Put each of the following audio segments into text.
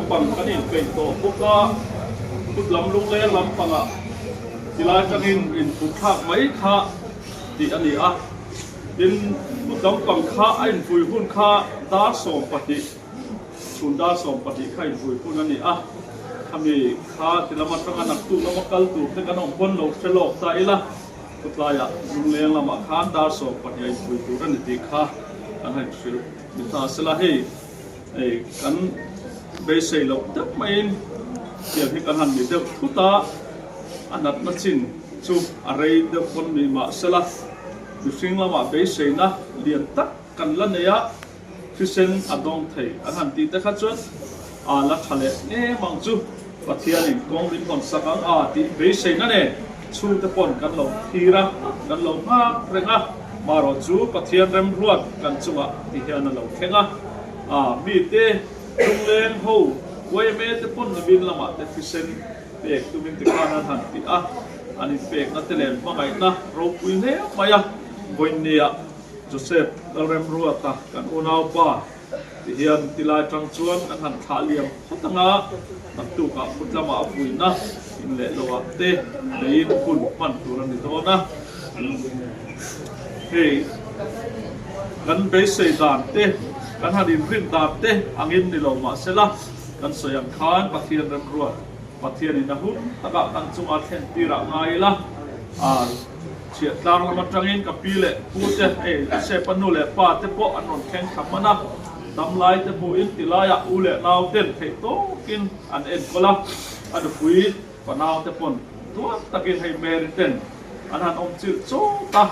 lampang kan inpeih tawh bawk a, kut lam lungleng lampangah tilai atangin input thlak mai kha tih a ni a. Tin, kut lampang kha a inpui hun kha dar 12, chhun dar 12 kha inpui hun a ni a. Khami kha ti lam atanga naktuk lama kal tur te kan awm pawn lo hre lawk ta ila, Khawtlaiah lungleng lamah khan dar 12 a inpui tur a ni tih kha kan han hrilh ni ta sela hei. Hei kan beisei loh deuh maiin tiang hi kan han ni deuh thut a, a natna chin chu a rei deuh pawn ni mahsela mihring lamah beiseina lian tak kan la nei a, thisen a dawng thei an han tih te kha chuan a la tha leh ngem ang chu Pathianin kawng min hawn sak ang a tih beiseina nen chhungte pawn kan lo thlir a, kan lo nghak reng a, marawh chu Pathian remruat kan chungah ti hian a lo thleng a, a mite lungleng ho yma te pawn nimin lamah te thisen pek tumin tikhan an han ti a, an inpekna te len hmangaihna ropui hle mai a, vawiinniah Joseph Lalremruata kan unaupa Ti hian ti lai tang chuan kan han thlah liam phawt ang a, naktukah phut lamah a puina in leh lo ah te neiin hun hman tur a ni dawn a. Hei kan beisei dan te, kan han inrin dan te angin ni lo mahsela kan sawi ang khan Pathian remruat Pathianin a hun takah kan chunga thlen tirah ngai ila, Chhiah tlang lam atangin ka pi leh pu te, hei Sepa nu leh pa te pawh an rawn thleng thla hman a, damlai te hmuhin ti laiah u leh nau ten theih tawkin an enkawl a, a nupui fanau te pawn duat takin hei Mary ten an han awm chilh chawt a,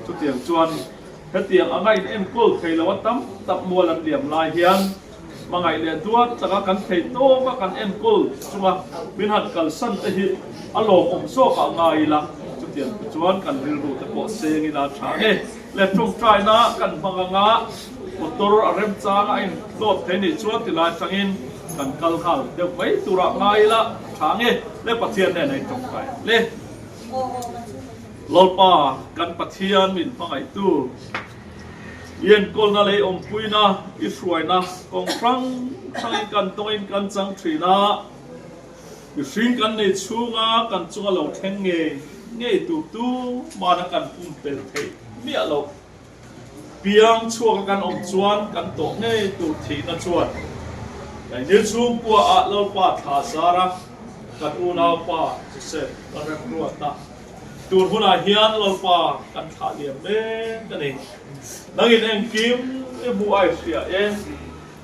chutiang chuan hetiang anga in enkawl thei lo a tam tak mual an liam lai hian Hmangaih leh duat taka kan thei tawk a kan enkawl chunga min han kalsan te hi a lawmawm zawkah ngai ila, chutiang te chuan kan rilru te pawh seng ila tha nge le tawngtaina kan hmang anga motor a remchang a inhlawt thei nih chuan tilai tangin kan kal nghal deuh mai turah ngai ila tha nge le Pathian nen a intawngtai ang le. Lalpa kan Pathian min hmangaihtu. I enkawlna leh i awmpuina, i hruaina kawng hrang hrangin kan tawngin kan chang thin a, mihring kan nei chhunga kan chunga lo thleng ngei ngei tur tumana kan pumpelh theih miah loh. Piang chhuaka kan awm chuan kan tawh ngei tur thihna chuan Kaini chhungkua ah Lalpa thla zara kan unaupa Joseph ka remruat a. Tun hunah hian Lalpa kan thlah liam mek a ni. Nangin engkim i hmuh a i hria e.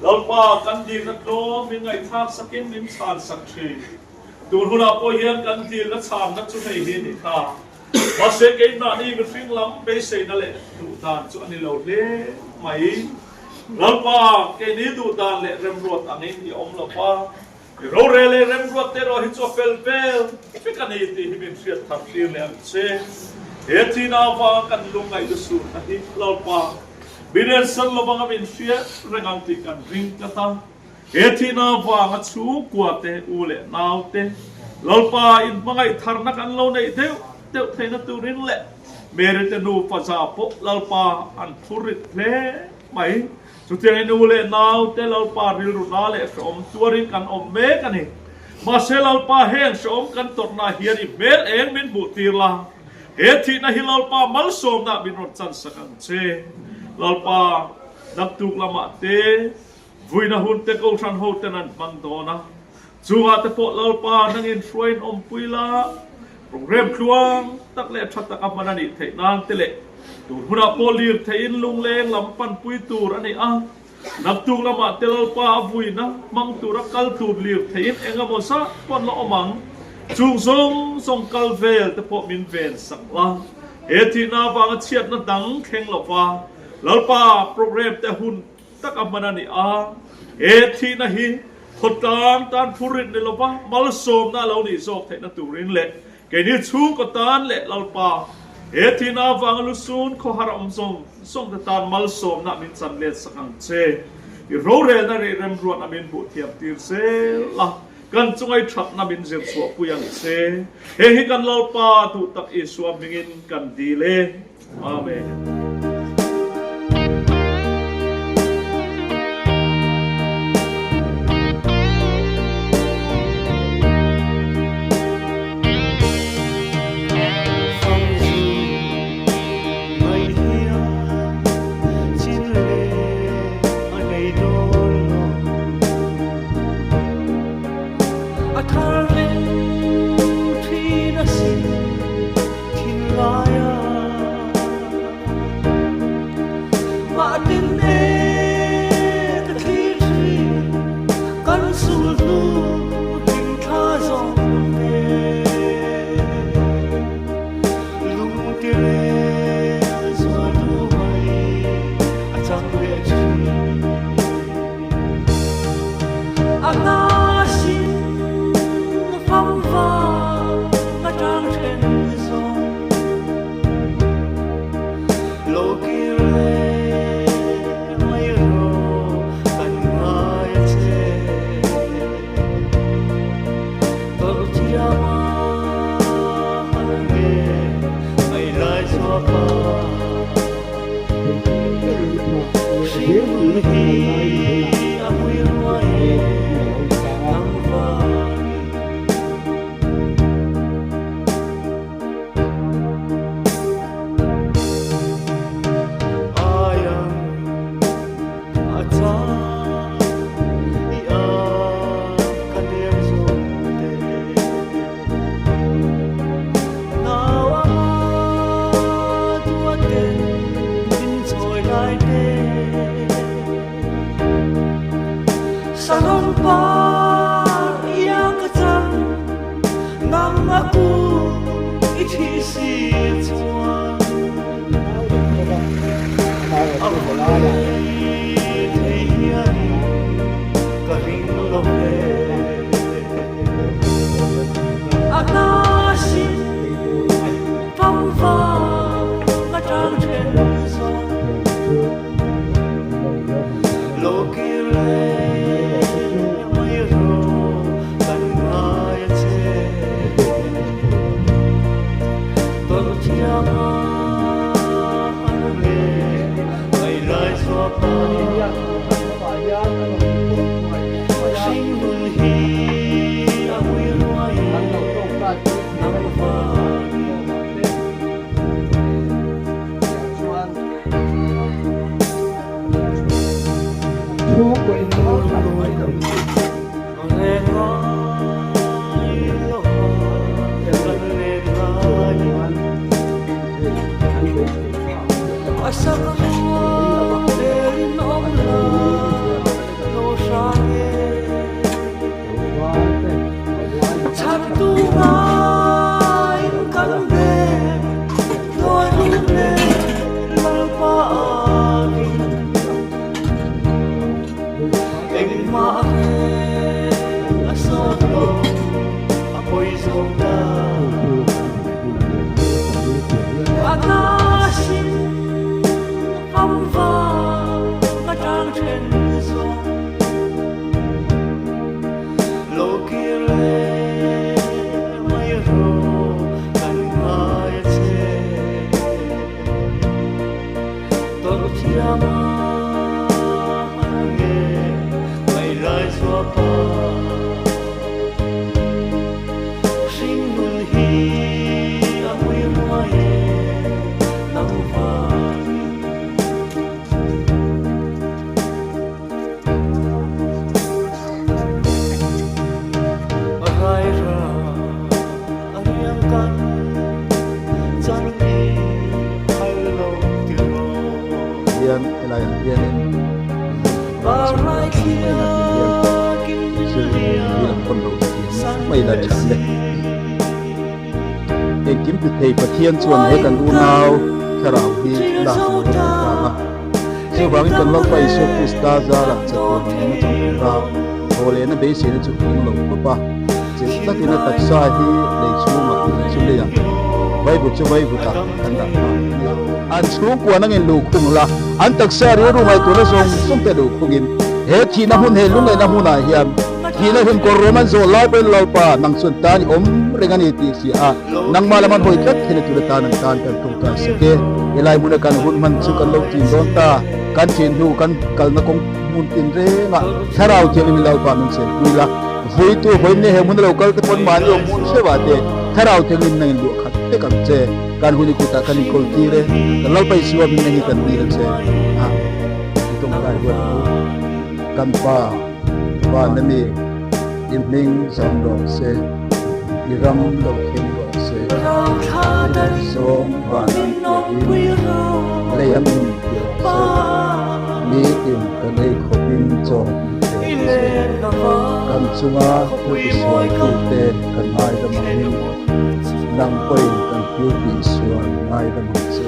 Lalpa kan dilna tlawm min ngaihthlak sakin min chhan sak thin. Tun hunah pawh hian kan dilna chhanna chu hei hi ni kha. Mahse keimahni mihring lam beiseina leh duhdan chu a ni lo hle mai. Lalpa keini duhdan leh remruat angin i awm lo va. I rorel leh remruat te erawh hi chu a fel vel vek a ni tih hi min hriat thar tir leh ang che. He thihna avanga kan lungngaih lusurna hi Lalpa min ensan lovanga min hriat reng ang tih kan ring tlat a. He thihna avanga chhungkua te, u leh nau te, Lalpa inhmangaih tharna kan lo neih deuh deuh theihna turin leh Mary te nupa za pawh Lalpa an phur rit hle mai. Chutiangin u leh nau te Lalpa rilru na leh hrehawm tuarin kan awm mek a ni. Mahse Lalpa heng hrehawm kan tawrhna hian i hmel eng min hmuh tir la. He thihna hi Lalpa malsawmna min rawn chansak ang che. Lalpa, naktuk lamah te vuina hun te Kohhran ho ten an hmang dawn a. Chungah te pawh Lalpa nangin hruaiin awmpui la, program tluang tak leh tha taka hman a nih theih nan te leh tur hunah pawh lir theihin lungleng lam panpui tur a ni a, naktuk lamah te Lalpa a vuina hmang tura kal tur lir theihin eng emaw zat pawn la awm ang. Chung zawng zawng kal vel te pawh min ven sak la, he thihna avanga chhiatna dang thleng lova Lalpa program te hun tak a hman a ni a, he thihna hi khawtlang tan phurrit ni lova malsawmna a lo nih zawk theihna turin leh keini chhungkaw tan leh Lalpa he thihna avanga lusun khawhar awm zawng zawng te tan malsawmna min chan let sak ang che. I rorelna rih remruatna min hmuh thiam tir zel a, kan chunga i thatna min zir chhuahpui ang che. He hi kan Lalpa duh tak Isua hmingin kan dil e. Amen. Ani hian tun lamah hian a rawn report thuai thuai a. Kan lo tawngtai pui thin a ni khawmah te chuan chhungkaw inhausak mai lo chu. Hian helai ah hianin engkim ti thei Pathian chuan he kan unau thlarau hi lak tur a lo ta a chuvangin kan Lalpa Isua Krista zarah chatuan nunna chang tura thaw lehna beiseina chu eng lo khawp a chilh tlatin a taksa hi lei chhungah lei chu leiah vaivut chu vaivutah kan dah ta a ni. An chhungkua nangin luhkhung la, an taksa rilru ngaihtuahna zawng zawng te luhkhungin he thihna hmun he lungngaihna hmunah hian thihna hun kawr ruam an zawh lai pawhin Lalpa nang chuan tan i awm reng a ni tih hria a, nangmah lam an hawi tlat thei na tur atan an tan kan tawngtai sak e. Helai hmuna kan hun hman chu kan lo tin dawn ta, kan thin hnu kan kalna kawng hmun tin rengah Thlarau Thianghlim Lalpa min chenpui la, Vuitu vawiin he hmun a lo kal te pawn mahni awm hmun hreuh ah te Thlarau Thianghlim nangin luah khat vek ang che. Kan hun i kutah kan inkawl tir e, kan Lalpa Isua hming hi kan dil a che. Amen. I tawngtai huat ang u. Kan Pa, van a mi, i hming zam rawh se, i ram lo thleng rawh se, i zawng van ang piahin lei a min ti rawh se, nitin kan ei khawpin chaw min pe ang che. Kan chunga thil tisualtute kan ngaidam angin, Nang pawhin kan thil tih sual ngaidam ang che.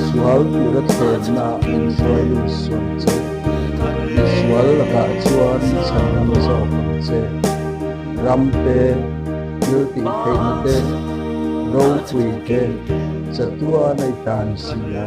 Sual tura thlenna min hruai lut sual che. Mi sual lakah chuan chhanram zawk ang che. Ram te, thil tih theihna te, ropui te, chatuan a i tan si a.